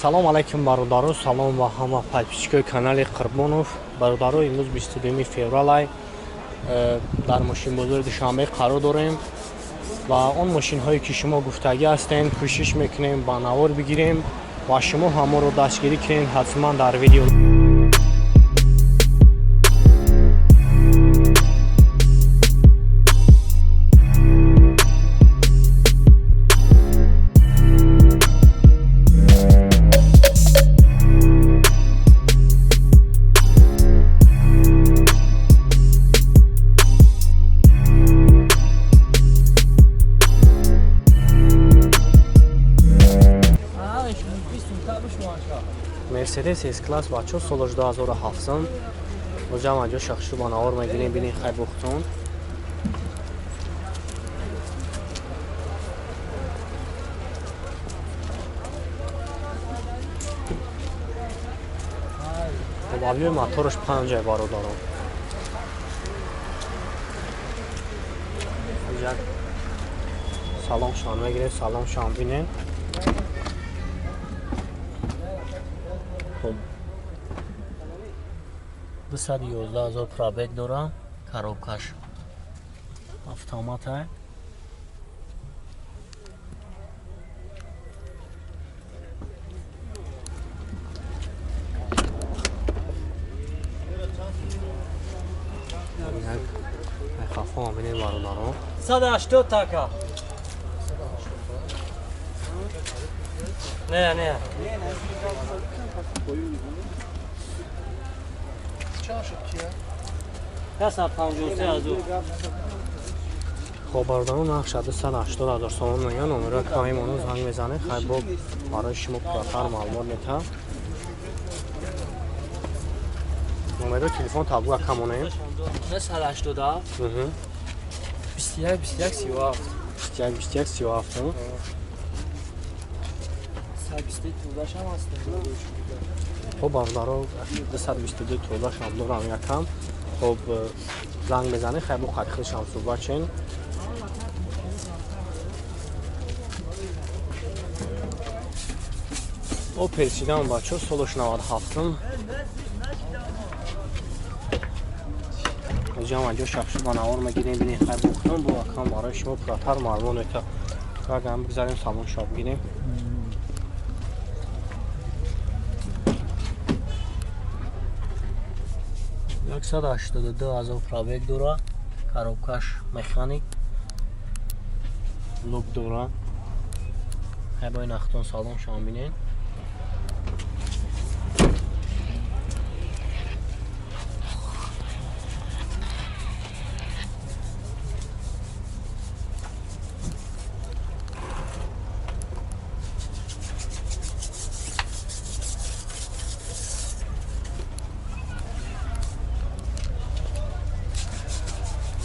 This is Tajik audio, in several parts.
Салом алайкум бародаро, салом ба ҳама подписчикои канали Қурбонов. Бародаро, имрӯз 22 феврал дар мошинбозори Душанбе қарор дорем ва он мошинҳое ки шумо гуфтагӣ ҳастем, кӯшиш мекунем ба навор бигирем ва шумо ҳамонро дастгирӣ кунем ҳатман дар видео. Мерседес С-класс бачо солаш 2007. Оҷам аҷо шахшу ба навор мегирем, бинин хай бухтун. Хоб, объёми мотораш 5 бародарон. Як салон шан мегирем, салон шан бинем. Хоб, 211 000 пробег дорам, коробкаш автомата. Хафо бинем бародарон. 180 така. Не, не. Хоб бародарон, нарх 280 000 сомон мегӯянд. Номерои камимону занг мезанед, хай бо барои шумо пурратар маълумот метаҳам. Номерои телефон табуга камонем. 987 21 21 37 21 21 37. 122 тӯлаш ҳам ҳаст. Хоб бародаро, 222 тӯлаш ҳам дорам якам. Хоб, занг мезанед, хай бо қадхилшам суҳбат шен. Опел седан бачо солаш 97. Ҷам аҷо шахшу ба навор мегирем, бинем хай бухтун бо акам барои шумо пурратар маълумот метаҳам. Агар бигзарем салон шо бигирем. Яксад ҳаштоду ду ҳазор пробег дора, коробкаш механик, лук дора. Хай бо ин ахтон салон шон бинем.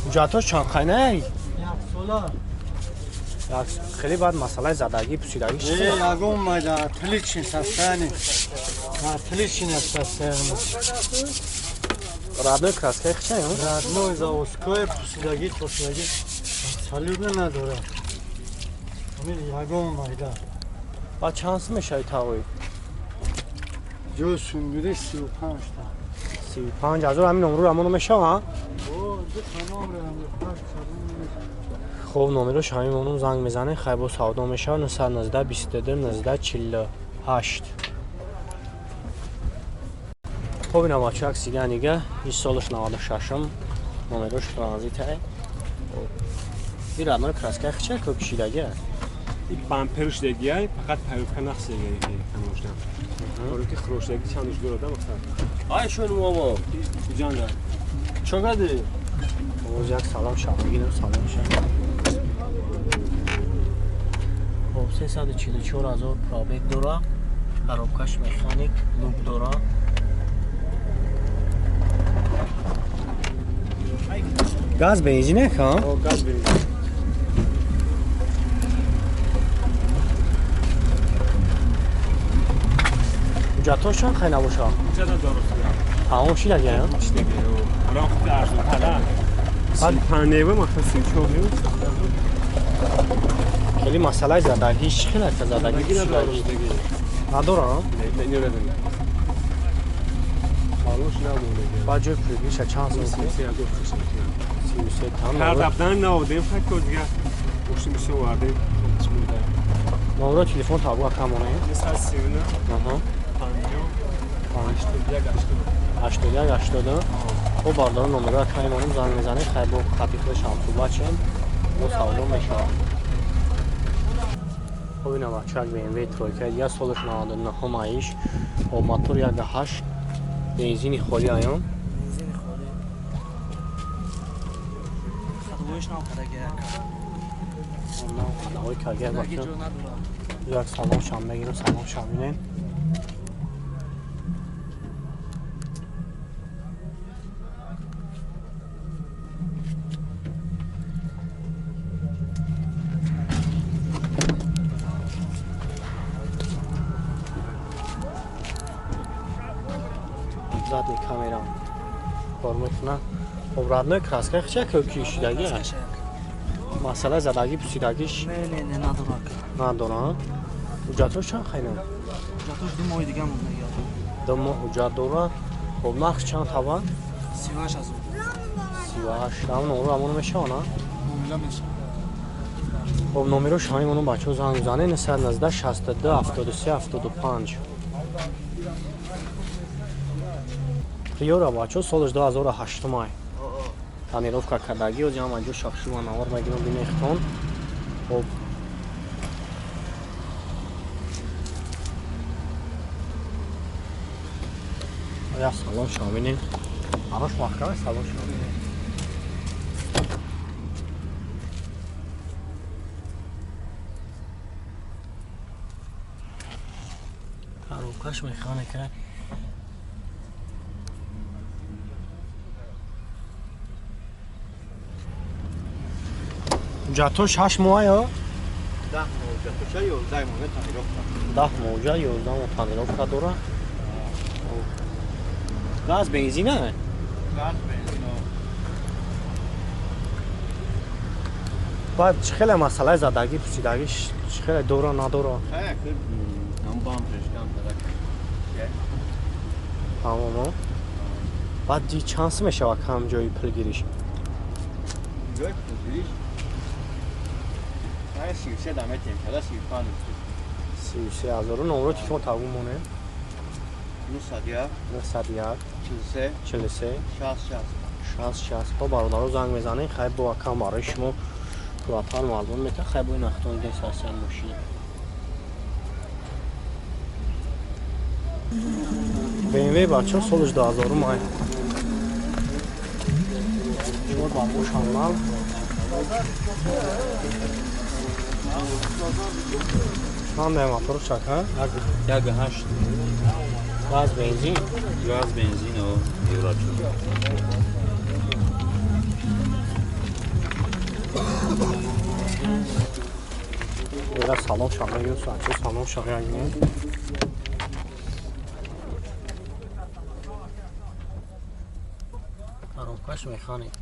Ҳуҷҷатҳо чанд қайна? Як сола. Як хеле баъд масъалаи задагӣ, пусидагӣ чӣ? Не, ягон майда, отличный состояние. Отличное состояние. Родной краска хча, ё? Родной заводской, пусидагӣ, пусидагӣ абсолютно надорад. Ҳамин ягон майда. Ба чанд сум мешавад тавои? Ҷои сунгири 35 та. 35 ҳазор ҳамин номру рамоно мешавад? Хоб, номерош ҳамин монум, занг мезанед, хай бо савдо мешавад. 919 22 19 48. Хоб, ина бачо як сига нига, ин солаш 96-м, номерош транзита. Ин родной краска хча ко кишидаги? Ин бамперш дагиай, фақат паюка нақс дагиай ки тамошдан. Оро ки хӯрошдаги чандуш дорада мақсад. Ай шон момо. Ҷанда. Чо кади? Боз як салом шаб бигирем, салом шаб. Хоб, 344 ҳазор пробег дора, коробкаш механик, лук дора. Газ бензин ха? О, газ бензин. Ҳуҷҷатҳош чанд хай набошад? Ҳуҷҷатҳо дуруст. Тамом шидаги? Шидаги. Ҳоло худи арзонтара. 35 нева, мақсад 34 нева. Хеле масъалаи задагӣ чӣ хел аст? Задагӣ надорам? Не, не надорам. Салонш намондаги. Баъд ҷои пулгириша чанд сом? 33 ҳазор хушм. 33 там. Кардабдан наодем, факт дига мошин бисёр овардем. Номро телефон табу акамоне? 939 50 81 80. 81 80. О бардорон номеро акамонем занг мезанем, хай бо хати худаш ҳам суҳбат шем, мо савдо мешавад. Хоб ина бача як BMW тройка дигар солаш 99 маиш, бо мотор 1.8 бензини холӣ аён. Бензини холӣ. Хадовоиш нав кадаги як. Нав хадовои кадаги бача. Як салон шам мегирем, салон шам бинем. Задний камера кор мекунад. Хоб родной краска хча кӯки шидаги? Масъала задагӣ пусидагиш? Не, не, не, надорад. Надорад. Ҳуҷҷатҳош чанд хайна? Ҳуҷҷатҳош 2 моҳи дига мондаги. 2 моҳ ҳуҷҷат дорад. Хоб нарх чанд таван? 38 ҳазор. 38. Ҳамон номро ҳамон мешавад, на? Муомила мешавад. Хоб номерош ҳамин моно бачаҳо занг занед 919 62 73 75. Приора бачаҳо солаш 2008 май. Тонировка кардагӣ, ози ҳама ҷо шахшува навор мегирам бинехтон. Хоб як салон шумо бинем. Арош маҳкам салон шумо бинем. Коробкаш механика. Ҳуҷҷатҳош 8 моҳ ё? 10 моҳ ҳуҷҷатҳош 11 моҳ тонировка. 10 моҳ ҳуҷҷат 11 моҳ тонировка дорад. Газ бензин а? Газ бензин. Баъд чӣ хеле масъалаи задагӣ пусидагӣ чӣ хеле дора надора? Ҳам бамперш кам дорад. Тамом. Баъд ди чанд сум мешавад кам ҷои пулгириш? Ҷои пулгириш 33 даметем, када 35. 33 ҳазор. Номро телефон табу монем. 901 901 43 43 60 60 60. Хоб бародаро занг мезанем, хай бо акам барои шумо кулатар маълум мекунад, хай бо ин ахтон дидем сарсиан мошин. BMW бачаҳо солаш 2000 май. Ҷимор бабошам нав. Чанд мотору чака? 1.8. Газ бензин? Газ бензин, о, евро 4. Biraz salon şahına giriyoruz. Açıyor salon şahına giriyoruz. Коробкаш механик.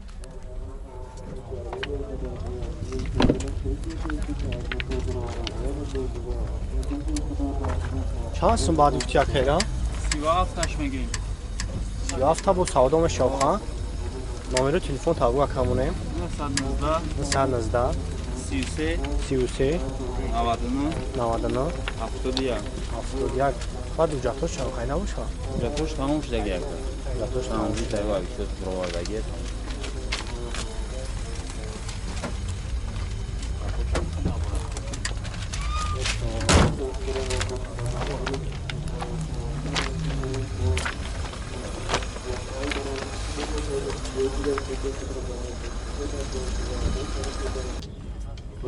Чанд сум баъд гуфти акайра? 37 мегирем. 37 бо савдо мешавад, Номеро телефон табу акамонем. 919 919 33 33 99 99 71 71. Баъд ҳуҷҷатҳош чанд хай набошад? Ҳуҷҷатҳош тамом шудаги ака. Ҳуҷҷатҳош тамом шуда, ҳуҷҷат баровардаги.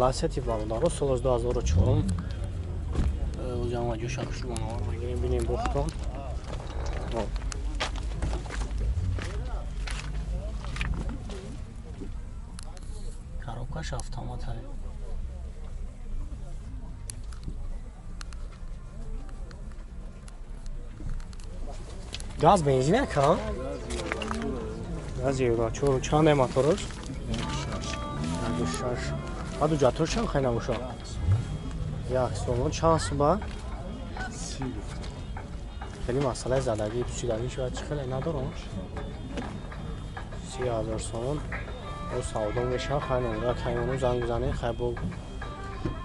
Ласети бародаро солаш 2004. Ӯзам ҷо шахшу мановар мегирем бинем бохтон. Коробкаш автомат ҳай. Газ бензин ака? Газ евро 4. Чанд мотораш? 6. Баъд ҳуҷҷатҳош чанд хай набошад? Як сол. Чанд суба? Хеле масъалаи задагӣ, пӯшидагӣ шояд чӣ хеле надорам. 30,000 сомон. О савдо мешавад, хай номера каймону занг бизанед, хай бо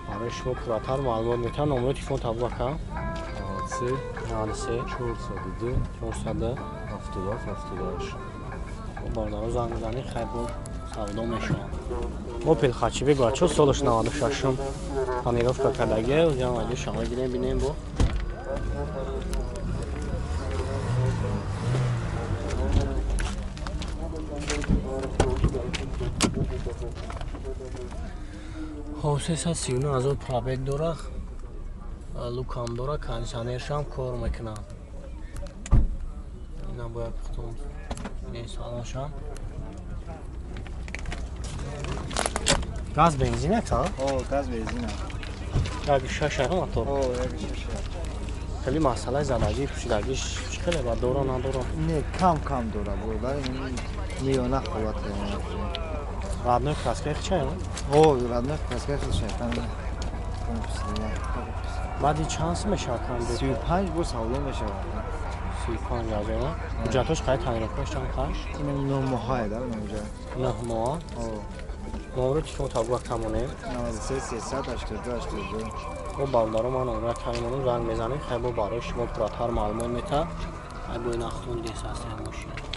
барои шумо пурратар маълумот метавон. Номерои телефон табу ака? 93 93 402 402 77 78. Бародаро занг бизанед, хай бо савдо мешавад. Опел Хачибек бачо солаш 96-м тонировка кардагия, ӯзиам вайди шама гирем бинем бо. Хоб 339,000 пробег дора, лукам дора, кондиционершам кор мекунад. Ина бояд пухтум не салоншам. Газ бензин ака? О, газ бензин. Як шаш ай мотор. О, як шаш. Хеле масъалаи задагӣ, пӯшидагиш чӣ хеле ба дора надора? Не, кам кам дора бародар, ин миёна ҳолат. Родной краска чай? О, родной краска чай. Баъди чанд сум мешавад кам? 35 бо савдо мешавад. 35,000. Ҳуҷҷатош қай тонировкаш чанд қай? Ин 9 моҳае да онҷа. 9 моҳ. О. Номеро телефон табу камонем. 93 382 82. О бародаро ман номера камонем занг мезанем, хай бо барои шумо пурратар маълумот метавад. Хай бо ин ахтон дес аст мошин.